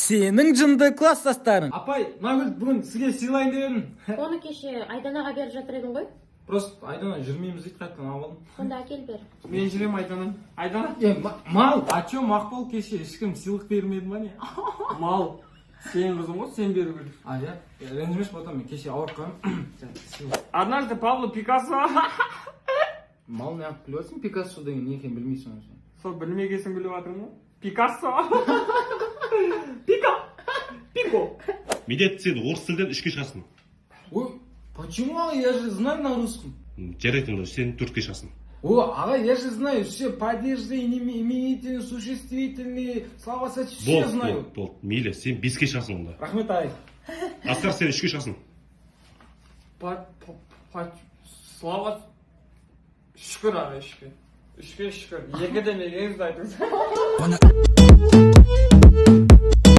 Сенің жынды класстастарың. Апай, мына гүлді бүгін сізге сыйлайын деп едім. Оны кеше Айданаға беріп жатыр едің ғой. Просто Айдана жүрмейміз дейді, қайтадан алып алдым. Сонда әкел, бер. Мен жүремін, Айдана. Айдана. Е, мал, а че, Мақпал, кеше ешкім сыйлық бермеді ма, не? Мал. Сенің қызың ғой, сен беру керек. А, иә, ренжімеші, потом мен кеше ауырып қалдым. Сыйлық. Однажды Пабло Пикассо. Мал, неғып күліп жатрсың? Пикассо деген не екенін білмейсің ғой сен. Сол білмегесін күліп жатырмын ғой. Пикассо. Пика. Пико. Медет, сен орыс тілден 3-ке шығасың. Ой, почему, аға? Я же знаю на русском. Жарайды, онда сен 4-ке шығасың. О, аға, я же знаю все падежи, именительные, существительные, слова, все Болды. знаю. Болды, болды, мейлі, сен 5-ке шығасың онда. Рахмет, ағай. Асқар, сен 3-ке шығасың. Па, па, па, слава. Шүкір, аға, 3-ке. 3-ке шүкір. 2 демегеніңізді айтыңыз.